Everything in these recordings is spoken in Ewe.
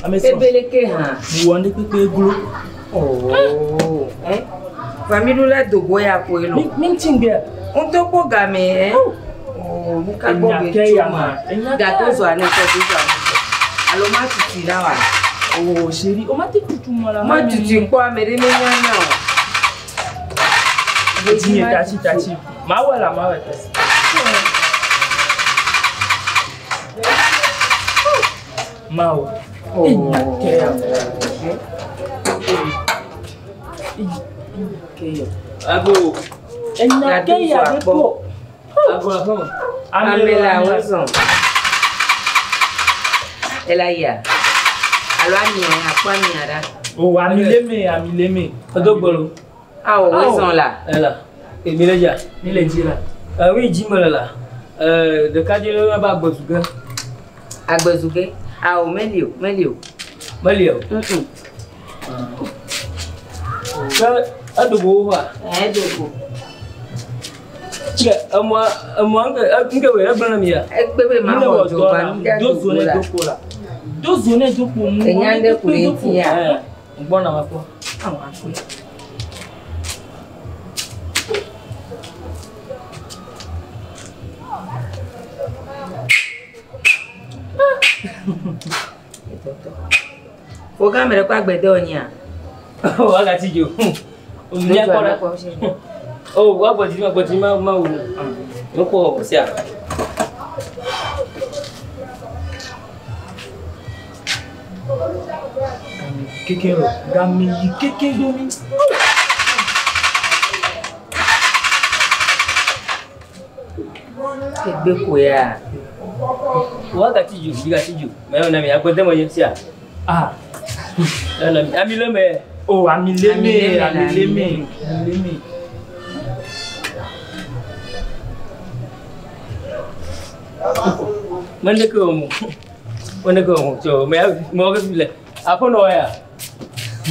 Ame srɔ̃. Ebele ke hã. Wɔ ne kpekpe glo. Oh. Eh? Famiɖu la dogo ya koe lo. Mi mi ŋuti ŋgbea. Ŋutɔ kpɔ game eh? Oh, nuka gbɔ Enya be ke tso ya ma? ma. Enya ke Gato ya. zɔ ane kɔ do zɔ ane kɔ. Alo ma tutu na wa. Oh chérie, o ma te tutu mɔ la. Ma tutu kpɔ ame ɖe ne nya na o. Edzinye tatsi tatsi. Mawɔ la mawɔ tasi. Mawu. Enya ke ya. Enya ke ya. Ago. Enya ke ya ɖe kpɔ. Ago la fama. Ame la wo zɔn. Ela yia. Alo amia akpɔ amia ɖa. Oh, ami le me, ami le me. Odo gbolo. Awo wo zɔn la. Ela. Emi le dza. Mi le dzi la. Wi dzi me le la. Ɖekadze le ba agbezuge. Agbezuge. Awo meli o, meli o. Meli o. Ke edogo wo wa. Edogo. Ke emɔ emɔ nke nke wo egblɔ na mi ya. Ekpe be ma xɔ dzo va nu ɖe Do zo dogo ne la. do ko la. Do zo ne do ko mu. Enya ɖe ku ɖe ŋuti ya. Eh, ŋgbɔna ma kpɔ. Awo akpɔe. Wo gã me ɖe kɔ agbede wònyia? Wagati dzo. Mia kpɔ ɖa. Oh, wagbɔdzi wagbɔdzi ma ma wu. Mekpɔ sia. Keke lo. Game yi keke do mi. Egbe ko ya. Wagati dzo, wagati dzo. Mɛ na mi agbede me nye sia. Ah. Ɛna mi ami le me. Oh, ami le Ami me, le me la, ami le ami me. le me. Ami le me. Mende ke mu. Mende ke mu. So mɛ mɔ ke fi le. Aƒenɔ ya.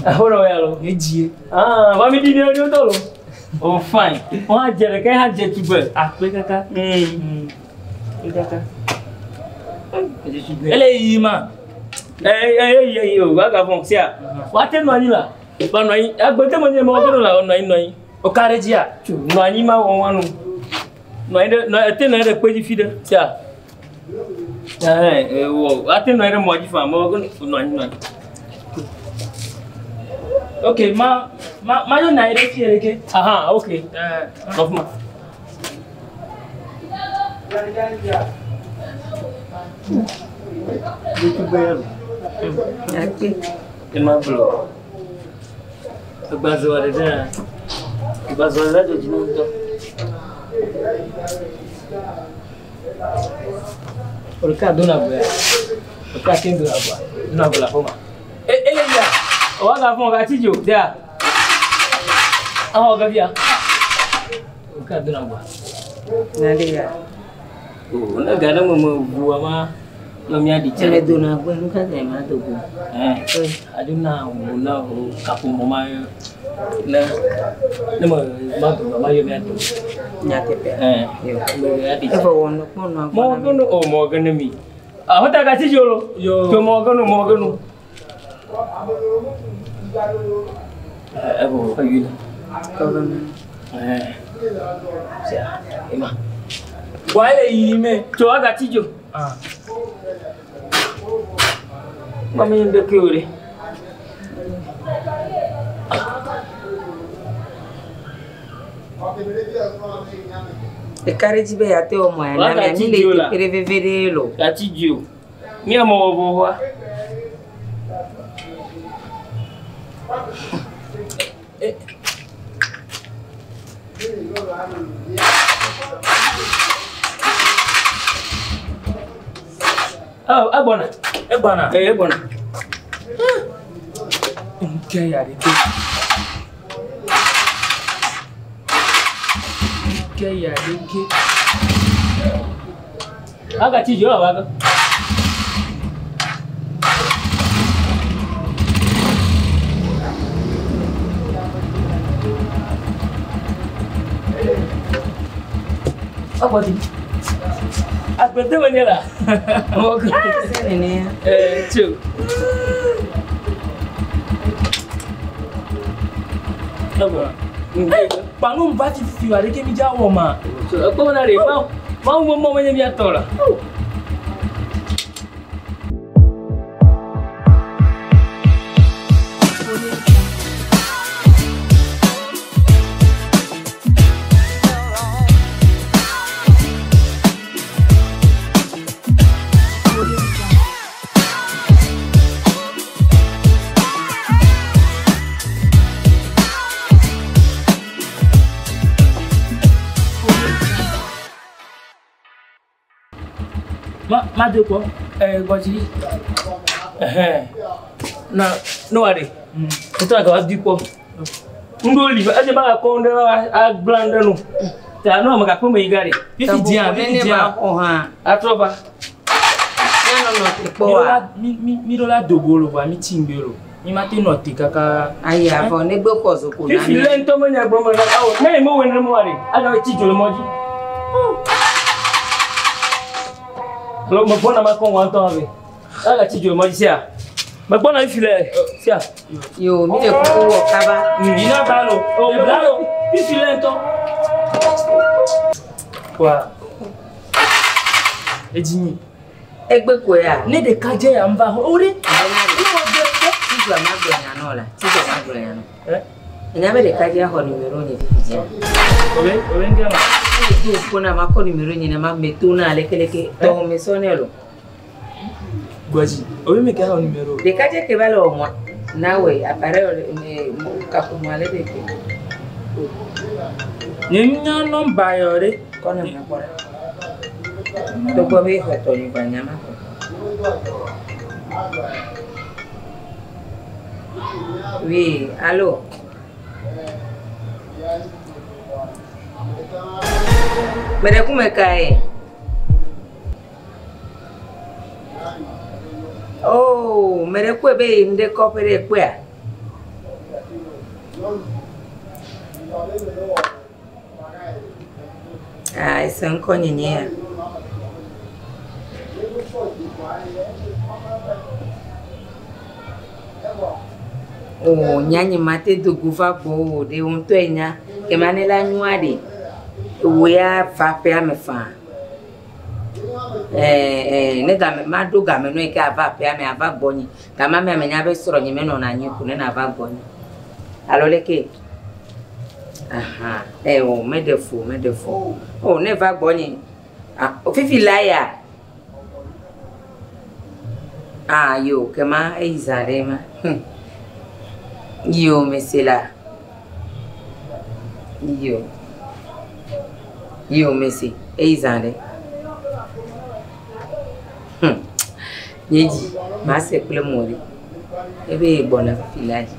Aƒenɔ ya lo. Edzi. Ah, va mi di ne ne tɔ lo. Oh fine. Wɔn adze ɖeka hã dze tugbe. Akpe kaka. Akpe kaka. Edze tugbe. Ele yi ma. Eh eh eh eh o waga fɔ sia. Wate nɔ anyi la. Ba nɔ anyi. Agbede me nye mɔ ke la nɔ anyi nɔ anyi. O ka ɖe dzia. Tso nɔ anyi ma wɔ wa nu. Nɔ anyi ɖe nɔ ete nɔ anyi ɖe kpe dzi fi ɖe sia. Eh eh wɔ ate nɔ anyi ɖe mɔ dzi fa mɔ ke nɔ anyi nɔ anyi. Ok, ma ma ma yɔ na yi ɖe fie ɖe ke. Aha ok. Eh. Nɔ fi ma. Ɖetugbe ya lo. Akpe. Ema gblɔ. Egbazɔ ɖe ɖe. Egbazɔ ɖe dzɔ dzi na ŋutɔ. Ɖeka dona gbe ya. Ɖeka te dona gbea. Dona gbe le aƒe ma. E ele ya. Wa ga fɔ ga tsi dzo dea. Awɔ ga fia. Ɖeka dona gbea. Na ɖe ya. O ne ga ɖe me me ʋua ma yɔ mía ɖi tse. Ele dona gbe nu ka ta ma dogo. Eh. Ado na wo na wo kaƒomɔ ma yɔ. Ne ne me ma do ma yɔ mía do. Nyateƒea. Eh. Yo. Me ya ɖi tse. Evɔ wɔ nu kpɔ nua gbɔ na mi. Mɔgɔnu o mɔgɔnu mi. Ahota ka tsi dzo lo. Yo. To mɔgɔnu mɔgɔnu. Eh ebo ayi. Kɔ va ma. Eh. Sia. Ema. Wa ele yi me. To aga tsi dzo. Ah. Mami nde ke ore. Eka ɖe dzi be yeate wɔ mɔ ya na mia. Mi le teƒe ɖe veve ɖe lo. Ka tsi dzo. Mi amɔ wɔ wa. Oh, agbɔna. Egbana. Eh, egbɔna. Nke ya ɖe ke. Nke ya ɖe ke. Aga tsi dzo la wa ke. Agbɔdi. Agbede me nye la. Mɔgɔ. Se nene ya. Eh, tso. Evɔ. Kpanu va ti fi wa ɖeke mi dza wɔ ma. Ekpɔ na ɖe ma mawu me mɔ menye mía tɔ la. Ma ma de kpɔ. Gbɔdzi. Ɛhɛn. Na ne wa ɖe. Ŋutɔ la gava di kpɔ. Ŋɖo li ese ba kɔ ŋɖe agblã ŋɖe nu. Ta ne ame gakpe me yi ga ɖe. Fifi dzia, fifi Nene dzia. ba xɔ hã. Atrɔ va. Míanɔ nɔ te kpɔ Mi ɖo wa. la mi mi mi ɖo la dogo lo voa mi tsi ŋgbe lo. Mi ma te nɔ te kaka. Ayi avɔ ne gbe xɔ zoko na Fifi mi. lé ŋutɔ me nya gblɔm la awo ne yi me wɔ nenema wa ɖe aga tsi dzo le mɔ dzi. Alo me gbɔna ma kɔ wɔn ŋutɔ ave. Aga tsi dzo le mɔ dzi sia. Me gbɔna fifi le sia. Yo mi le kuku wɔ kaba. Yina ba lo. O Le bla lo. Fifi lé ŋutɔ. Wa. Edzi nyi. Egbe koe ya. Ne ɖeka dze ya ŋva xɔ. O ɖe. Tizɔ ma gblɔ nya nɔ la. Tizɔ ma gblɔ nya nɔ. Ɛ. Enya be ɖeka dze xɔ numéro nye fifi dzia. Obe obe ŋgɛ ma. Eye to fo na ma kɔ numéro nye na ma me to na lekeleke. Tɔwɔ me sɔ nɛ lo. Gbɔdzi. Obe mi ke xɔ numéro. Ɖeka dze ke va le wɔ mɔ. Na wɔ appareil me kaƒomɔ ale ɖe ke. Nye nya nɔmba yɔ ɖe. Kɔ ne ma kpɔ ɖa. Togbɔ be xɔ tɔ nyi va nya ma xɔ. Oui, allô. Mɛ ɖe kume ka ye? Oh, mɛ ɖe kɔe be yi ŋɖe kɔƒe ɖe kpɔea? Ah, ese ŋkɔ nye nye ya. Oh, nya nye ma te do go va gbɔ o ɖe wo ŋutɔe nya. Ke ma ne la nyɔa ɖe. Wò ya va ƒea me faa. Ne game ma ɖo game nɔ yi ke ava aƒea me ava gbɔnye. Gama mea menya be srɔ̃nye menɔna anyi ko ne nava gbɔnye. Alo leke? Aha, o meɖe fu meɖe fu. O ne va gbɔnye. Ah, fifi la ya. Ah, yo, kema eyi zã ɖe ma. Yo, mese la. Yo. Yo, mese. Eyi zã ɖe. Nye dzi, ma se kple mo ɖe. Ebe ye gbɔna fifi la dzi.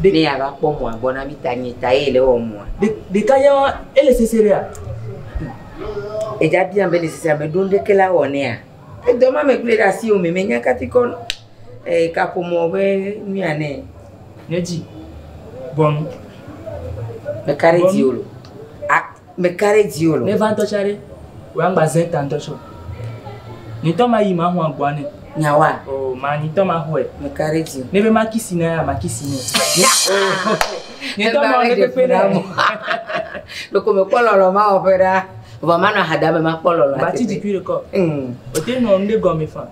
Ne yava kpɔ mɔa gbɔ na mi ta nye ta ye le wɔ mɔa. Ɖeka ya wa ele sese ɖea. Edza biam be le sese ame ɖo ŋɖeke la wɔ nea. Edɔ ma me gblẽ ɖe asi wo me menya kafi kɔ kaƒomɔ be nu ya nɛ. Nye dzi. Bɔnu. Meka ɖe dzi o lo. Ah, meka ɖe dzi o lo. Ne va ŋutɔ tsa ɖe. Wò aŋgba zẽ ta ŋutɔ tsɔ. Nyitɔ ma yi ma xɔ agbɔa nɛ. Nyawoa, O ma nyitɔ ma xɔe. meka ɖe dzi o. Ne be ma kisi nɛ ya ma kisi nɛ. Nyitɔ ma wɔ ne kpekpe nɛ. Loko mekpɔ lɔlɔ ma wɔ ƒe ɖa. Vɔ manɔ ahada me makpɔ lɔlɔ Ba ti dzikui ɖe kɔ. O te nɔ ŋɖe gɔme fa.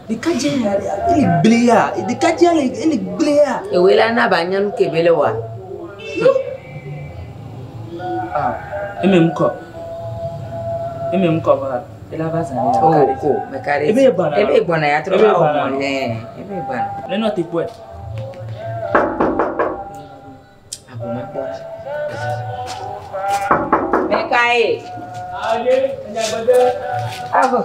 Ɖeka dze ya ele gble ya ɖeka dze ele ele gble ya. Ewoe la na ba nya nu ke be le wa. Ah, eme ŋkɔ. Eme ŋkɔ va. Ela va zã ɖe. O ko meka ɖe Ebe dzi. gbɔna. Ebe gbɔna ya trɔ Ebe va wɔ gbɔna. mɔ. Ɛɛ, ebe gbɔna. Ne nɔ te kpɔe. Abo ma kpɔ ɖa. Meka ye. Aye, nyagbede. Abo.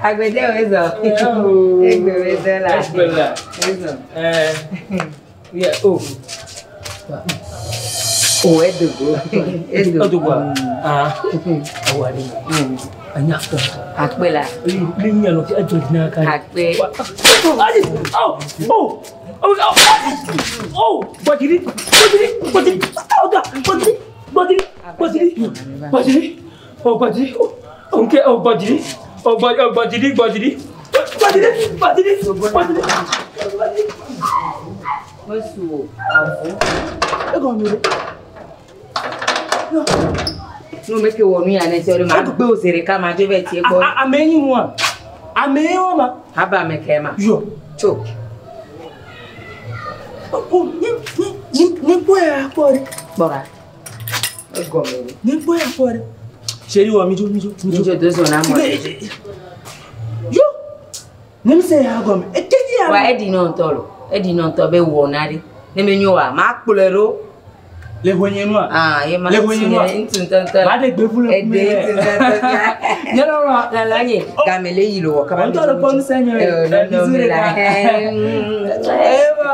Agbede wo zɔ. Egbe wo zɔ la. Egbe la. Ezɔ. Yeah, oh. O edogo. Edogo. Edogo. Ah. Awa ni. Anya kɔ. Akpe la. Le nya no fi adzɔ dzi na ka. Akpe. Ayi! Oh! Oh! Oh! Oh! Oh! Gbɔdiri! Gbɔdiri! Gbɔdiri! Oh! Gbɔdiri! Gbɔdiri! Gbɔdiri! Gbɔdiri! Oh gbɔdiri! Oh nke oh gbɔdiri! Oh gbɔdiri gbɔdiri! Gbɔdiri! Gbɔdiri! Gbɔdiri! Mesu o. Avu. E gɔn mi ɖe. Nu me ke wɔ nu ya ne tse ɖe ma gbe wo zi ɖeka ma dzo va tie gbɔ. Ame nyi nua. Ame ye wa ma. Haba ame ke ma. Yɔ. Tso. O nye nye nye nye kpɔ ya kpɔ ɖe. Kpɔ ɖa. Egɔme ɖe. Nye kpɔ ya kpɔ ɖe. Chérie wa mi dzo mi dzo mi Mi dzo do zɔ na mɔ. Yo. Ne mi se ya gɔme. Eke dzi ya. Wa eɖi nɔ ŋutɔ lo. Eɖi nɔ ŋutɔ be wɔ na ɖe. Ne menyo wa ma kplɔe ɖo. Le ʋenye nua. Ah, ye ma. Le ʋenye nua. Ŋutsu ŋutɔŋutɔ. Ma ɖe gbe ƒu le Eɖe ŋutsu ŋutɔŋutɔ. Nye lɔlɔ. Lala nye game le yi lo wɔ kaba. Ŋutɔ le kpɔ ŋusẽ nyuie. Eh, nɔnɔ me la. Eva.